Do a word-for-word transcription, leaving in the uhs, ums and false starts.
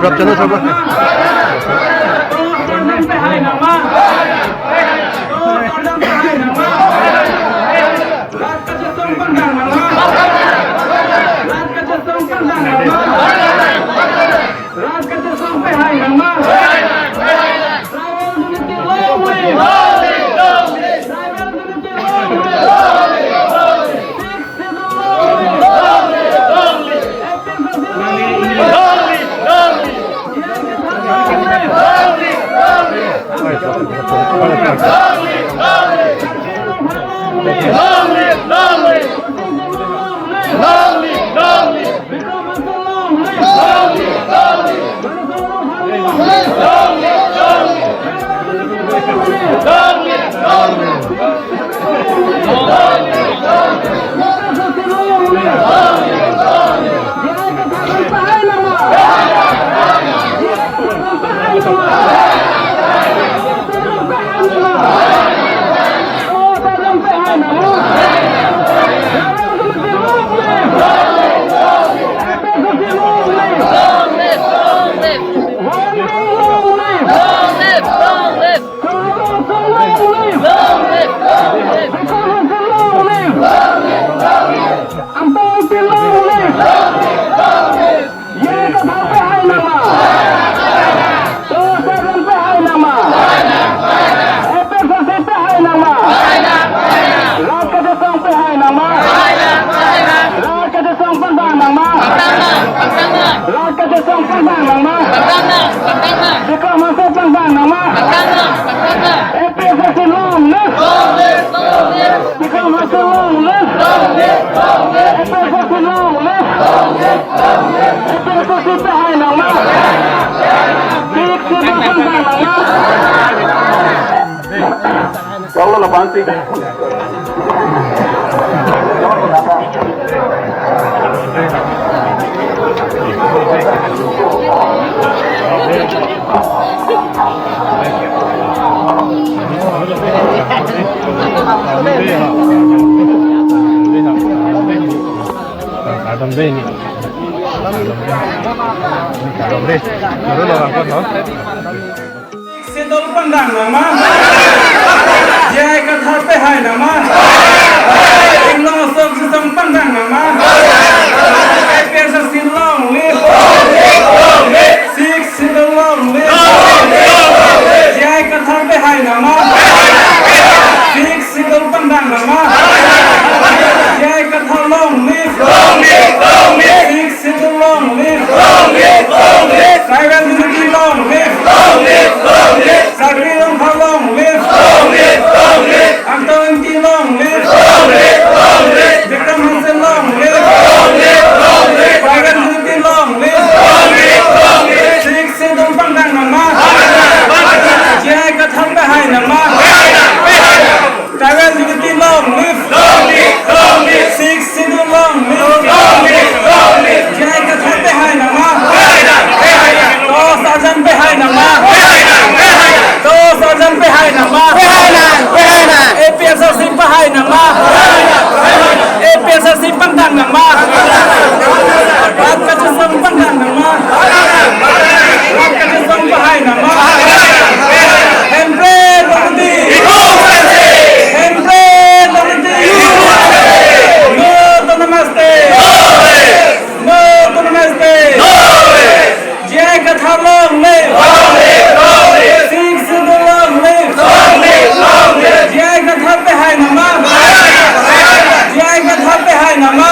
Rap channel sabo. Long live! Long live! Long live! Long live! Long live! Long live! Long live! Long live! Long live! Long live! Long live! Long live! J I Kathar pehai nangma. Two thousand pehai nangma. A P H L C pehai nangma. Rat kachesong pehai nangma. Rat kachesong pangdang nangma. Rat kachesong pangdang nangma. Bikram Hanse pangdang nangma. A P H L C long live. Bikram Hanse long live. A P H L C long live. A P H L C pehai nangma. Sixth Schedule pangdang nangma. Kalau lapan sih. Kardom dei ni. Kardom dei. Kardom dei. Baru lo angkot, no? Sixth Schedule pangdang nangma. J I Kathar pehai nangma. Inglong asok sisong pangdang nangma. A P H L C long live. Sixth Schedule long live. J I Kathar pehai nangma. Sixth Schedule pangdang nangma. J I Kathar long live. Sixth Schedule long live. Tribal unity long live. Karbi Anglong long live. Angtong Engti long live. Bikram Hanse long live. Tribal unity long live. Sixth Schedule pangdang nangma. J I Kathar pehai nangma. Tribal unity long live. Sixth Schedule long live. J I Kathar pehai nangma. Dos arjan pehai nangma. Dos arjan pehai nangma. A P H L C pehai nangma. A P H L C pangdang nangma. Rat kachesong pangdang nangma. Rat kachesong pehai nangma. Hemprek Longdi. Hemprek Longdi. No to Namaste. No to Namaste. J I Kathar long live. Sixth Schedule long live. J I Kathar pehai nangma. J I Kathar pehai nangma.